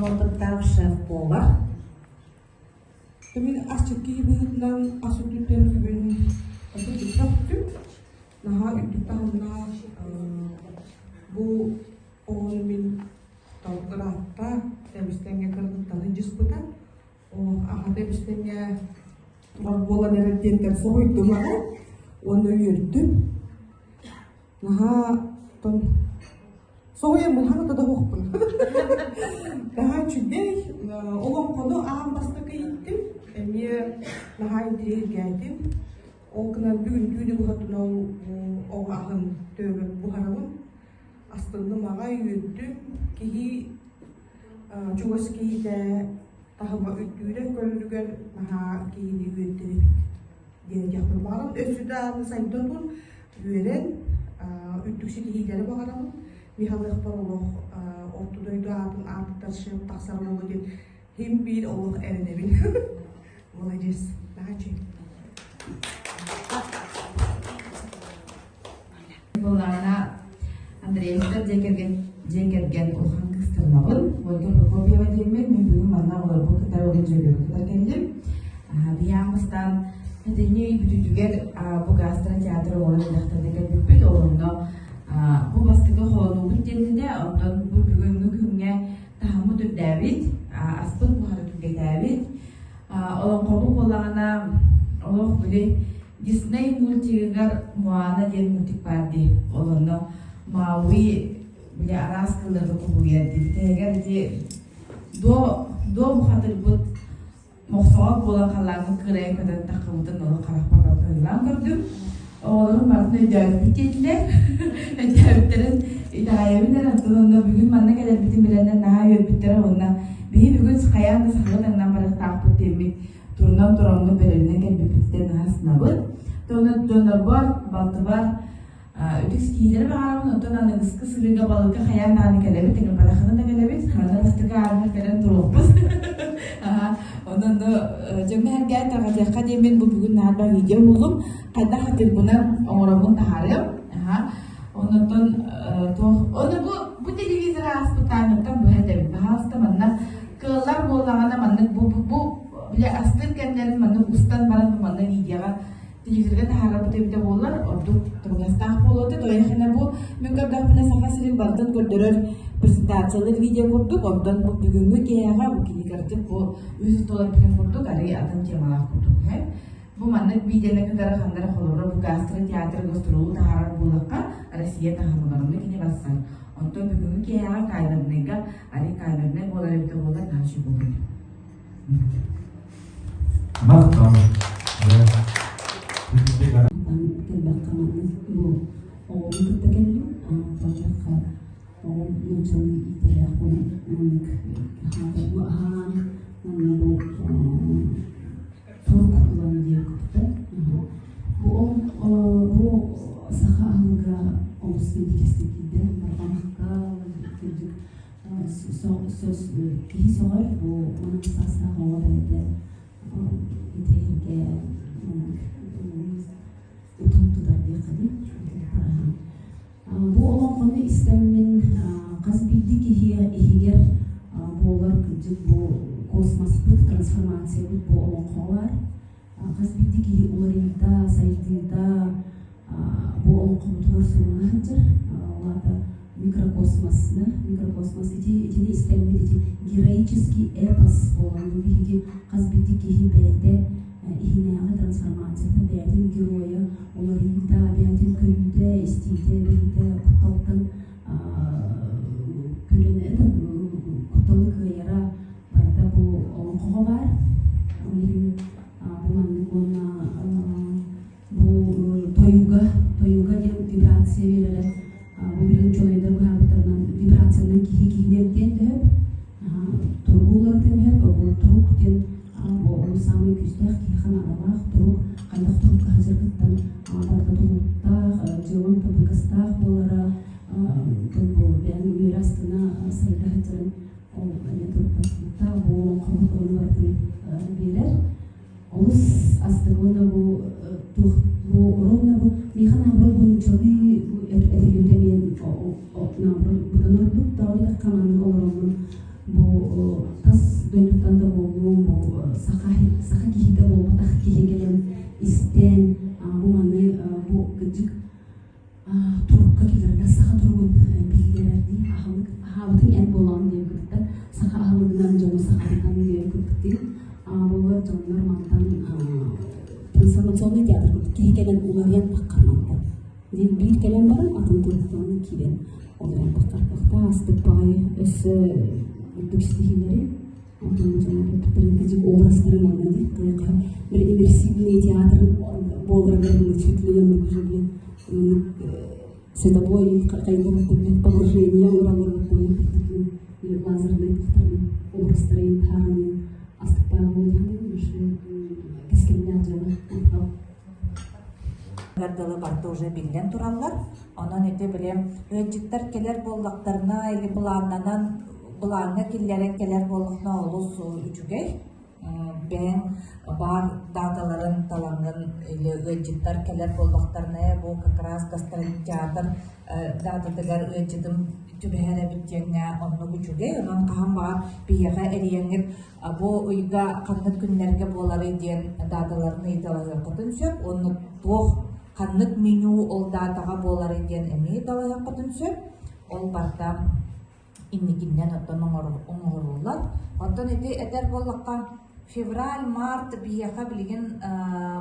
Опыттаах шеф-повар. Мин асчыт киһи быһыытынан ас үрдүттэн бүгүн сөхтүм. Наһаа үрдүк таһымнаах бу оҕону мин ыраатта тэбис-тэҥҥэ кыргыттарын дьыспыта. Аҕата тэбис-тэҥҥэ турар буолан эрэр диэнтэн соһуйдум аҕай уонна үөрдүм. Наһаа Соһуйаммын ханата да суохпун. Наһаа үчүгэй. Олоҥхону аан бастакы иһиттим. Эмиэ наһаа интириэһиргээтим. Ол гынан бүгүн түүнү быһатынан оҕо аһын төбөбөр буһарабын. Астынным аҕай, үөрдүм. Киһи чугас киһитэ таһыма үрдүүрэ көрөрүгэр наһаа киһини үөрдэр эбит диэн этиэхпин баҕарабын. Өссө даҕаны сайдан тур, үөрэн, үрдүк ситиһиилэри баҕарабын. Михалыахпар олох орто дойду аатын аатыттар шеф тахсар буолуо диэн хим биир олох эрэнэбин. Молодец. Наһаа Буоллаҕына Андреевтар дьиэ кэргэн дьиэ кэргэн улахан кыыстарынабын. Ольга Прокопьева диэммин, мин бүгүн манна оҕолорбун кытары уонна дьүөгэбин кытары кэллим. Биһиэхэ бастаан Этинньи ый бүтүүтүгэр бу гастро театр оҥорон элэхтэринэ кэлбиппит. Ол онно бу бастакы холонуубут диэннинэ, онтон бу бүгүҥҥү күҥҥэ таһыммыт үрдээбит, аспыт буһара түргэтээбит. Олоҥхобут буоллаҕына олох били Дисней мультигыгар Моана диэн мультик баар дии. Ол онно Мауи били араас кылларга кубулуйар дии. Бүтэһигэр ити до до бухатырбыт мохсоҕол буолан халлааҥҥа кыырайан көтөн таххыбытын олох харахпар барытын ойуулаан көрдүм. Оҕолорум барытын өйдөөбүппүт диэтилэр. Өйдөөбүттэрин итэҕэйэбин эрэ. Оттон онно бүгүн манна кэлэрбитин билэннэр наһаа үөрбүттэрэ уонна биһи бүгүн хайаан да сахалыы таҥнан барыахтаахпыт диэммит турунан тураммыт бэлэмнэн кэлбиппититтэн наһаа астынабыт. Онон дьоннорбор, балтыбар үтүк ситиһиилэри баҕарабын, оттон аныгыскы сырыыга балыкка хайаан даҕаны кэлэбит, ыҥырбатаххына да кэлэбит, манна бастакы ааҥҥа кэлэн туруохпут. Онон дьоҥҥо эргээн тарҕатыахха диэммин бу бүгүн наһаа видео уһуллум. Хайдах хатырбынан оҥороммун таһаарыам. Оннуттан туох ону бу бу телевизор ааспыттааныттан быһа этэбин. Баһаалыста манна кыаллар буоллаҕына маннык бу бу били астыыр кэмнэрин маннык устан баран бу манна видеоҕа телевизорга таһаарарбыт эбитэ буоллар ордук табыгастаах буолуо этэ. Тоҕо бу мин көрдөхпүнэ Саха сирин барытын көрдөрөр презентациялар видео курдук, онтон бу бүгүҥҥү киэһэҕэ бу кини кырдьык бу үс туолар күнүн курдук арый атын темалаах курдук. Бу маннык видеоны кытары ханна эрэ холобура бу гастро-театр гастролу таһаарар буоллахха Россия таһымыгар онно кини барсар. Онтон бүгүҥҥү киэһэҕэ камернайга арый камернай буолар эбитэ буоллар наһаа үчүгэй буолуо. Махтал. Кэлбэххэ маннык бу оҕону кытта кэллим. Барыахха оҕом нууччалыы иитэлээх буолан маннык бу аһаан уонна бу турук ылан диэн кытта. Бу бу саха аһылыга олус интириэстик киирдэ. Барҕамахха кырдьык киһи сөҕөр бу манан саастаах оҕо бэйэтэ интэриэһиргээн утум тутар диэххэ дии. Бу олоҥхону истэммин хас биирдии киһи иһигэр буолар кырдьык бу космоспыт, трансформациябыт бу олоҥхоҕо баар. Хас биирдии киһи уларыйыыта, сайдыыта бу олоҥхобутугар сурулла сылдьар. Ол аата микрокосмос, микрокосмос ити итини истэммит ити героический эпос буолан бу биһиги хас биирдии киһи бэйэтэ иһинээҕи трансформацията, бэйэтин геройа уларыйыыта, бэйэтин көрүүтэ, истиитэ, билиитэ кутталтан көрөн это кутталы кыайара барыта бу олоҥхоҕо баар. Ол иһин бу маннык уонна бу тойуга, тойуга диэн вибрация биэрэрэ бу билигин учуонайдар быһаарбыттарынан вибрациянан киһи киһини диэн төһөп туругу уларытыан сөп бу турук диэн бу ол саамай күүстээх киһиэхэ наадалаах турук хайдах турукка сылдьаргыттан барыта тулуктаах дьыалаҥ табыгастаах буолара бу бэйэҥ үөрэ астына сайда сылдьарын ол эмиэ туруктаах бу олоҥхобут ону барытын биэрэр олус астык уонна бу туох бу ровно бу миэхэ наоборот бу нууччалыы этиллибитэ миэн наоборот быдан ордук тоҕо диэтэххэ маннык олороммун бу. дойдуттан да буоллун, бу саха саха киһитэ буолбатах киһи кэлэн истэн, бу маны бу кырдьык турукка киллэрэр, саха туругун биллэрэрдии аһылык аһаабытыҥ эн буолаҕын диэн курдук саха аһылыгынан дьону сахатытан диэн курдук буоллар дьоннор мантан трансформационный театр курдук киһи кэлэн уларыйан таххар мантан диэн биир кэлэн баран атын туруктан киирэн уларыйан таххар кыахтаах астык баҕайы өссө үрдүк ситиһиилэри онтон дьоно кэлбиттэрин кыдьык образтары манна дии кыайха бір иммерсивный театр буоларыгар чуть ли уже блин световой хайдах погружение уралар лазерный тахтарын образтарын таараны астыкпаа буолуохтан кэскиллээх дьыала дылы барыта уже биллэн тураллар. Онон ити били ыалдьыттар кэлэр буоллахтарына или былааннанан былааҥҥа киллэрэн кэлэр буоллахна олус үчүгэй. Бэйэҥ баар дааталарын талаҥҥын или ыалдьыттар кэлэр буоллахтарына бу как раз гастротеатр даататыгар ыалдьытым түбэһэр эбит диэҥҥэ оннук үчүгэй. Онон хаһан баҕар биһиэхэ эрийэҥҥит бу ыйга ханнык күннэргэ буоларый диэн дааталарын ыйыталаһыаххытын сөп уонна туох ханнык меню ол даатаҕа буоларый диэн эмиэ ыйыталаһыаххытын сөп. Ол барыта инникиннэн оттон оҥоһуллар. Оттон ити этэр буоллахха, февраль, март биһиэхэ билигин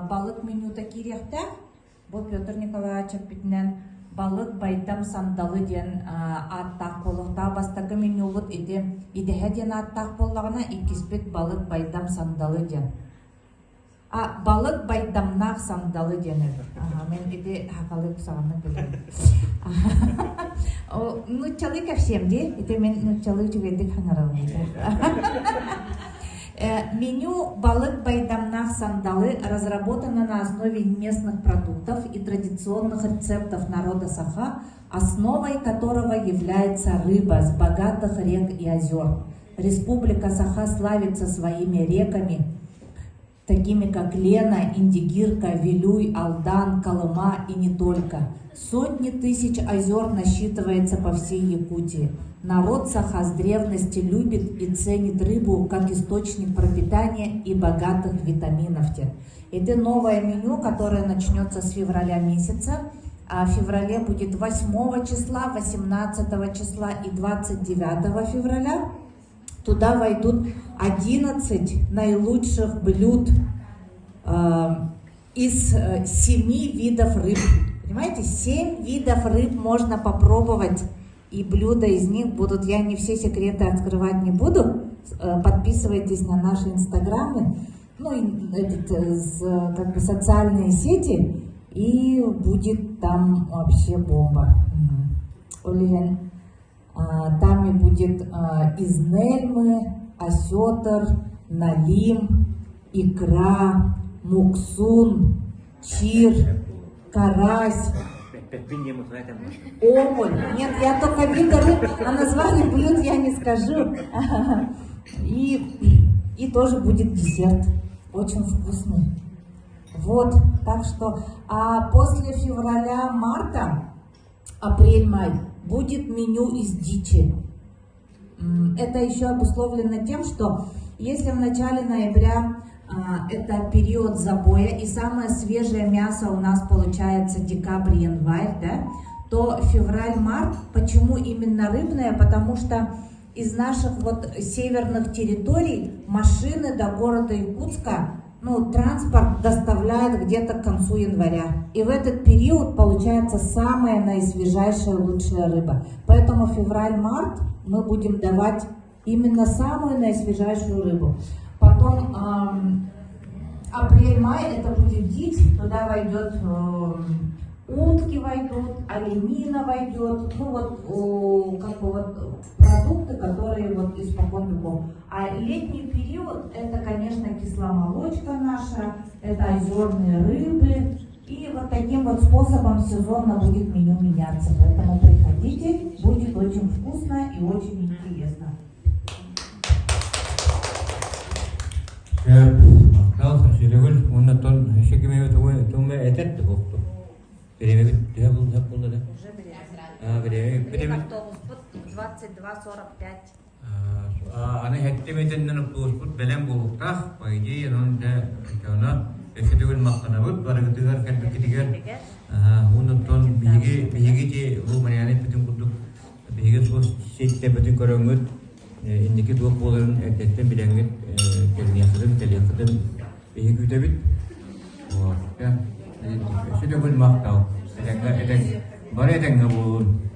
балык менюта киириэхтээх. Бу Петр Николаевич эппитинэн балык байдам сандалы диэн ааттаах буолуохтаах. Бастакы менюбут ити идэһэ диэн ааттаах буоллаҕына, иккиспит балык байдам сандалы диэн. А балык байдамнаах сандалы диэн эбит. Аха, мен ити хахалы саҕаны билэбин. Нуччалыы кэпсиэм дии. Ити мен нуччалыы үчүгэйдик хаҥарабын. Меню «Балык байдамнаах сандалы» разработано на основе местных продуктов и традиционных рецептов народа Саха, основой которого является рыба с богатых рек и озер. Республика Саха славится своими реками, такими как Лена, Индигирка, Вилюй, Алдан, Колыма и не только. Сотни тысяч озер насчитывается по всей Якутии. Народ Саха с древности любит и ценит рыбу как источник пропитания и богатых витаминов. Это новое меню, которое начнется с февраля месяца. А в феврале будет 8 числа, 18 числа и 29 февраля. Туда войдут 11 наилучших блюд из 7 видов рыб. Понимаете, 7 видов рыб можно попробовать, и блюда из них будут. Я не все секреты открывать не буду. Подписывайтесь на наши инстаграмы, ну, и этот, как бы социальные сети, и будет там вообще бомба. Ол иһин, там и будет из нельмы, осетр, налим, икра, муксун, чир, карась, омуль. Нет, я только виды рыб, а название блюд я не скажу. И тоже будет десерт, очень вкусный. Вот, так что, а после февраля-марта, апрель-май, будет меню из дичи. Это еще обусловлено тем, что если в начале ноября это период забоя и самое свежее мясо у нас получается декабрь-январь, да, то февраль-март, почему именно рыбное? Потому что из наших вот северных территорий машины до города Якутска, ну, транспорт доставляет где-то к концу января. И в этот период получается самая наисвежайшая лучшая рыба. Поэтому февраль-март мы будем давать именно самую наисвежайшую рыбу. Потом апрель-май это будет дичь, туда войдет утки войдут, оленина войдет, ну вот как бы вот продукты, которые вот испокон веков. А летний период это, конечно, кисломолочка наша, это озерные рыбы. И вот таким вот способом сезонно будет меню меняться. Поэтому приходите, будет очень вкусно и очень интересно. Махтал, уонна өссө ким тугу этэр туһукту. Бириэмэбит төһө буолла да? Уже А, бириэмэ Автобуспут 22.45. Аны хэттим этиннэн оптуоспут бэлэм буолуохтаах. По идее, онон дьэ оччоҕуна өссө төгүл махтанабыт барыгытыгар кэлбиккитигэр. Уонна биһиги биһиги ити бу Марианна эппитин курдук биһиги суос сиэттэбитин көрөҥҥүт инники туох буоларын эрдэттэн билэҥҥит кэлиэххитин кэлиэххитин биһиги күүтэбит. Өссө төгүл махтал. Этэҥҥэ этэҥ бары этэҥҥэ буолун.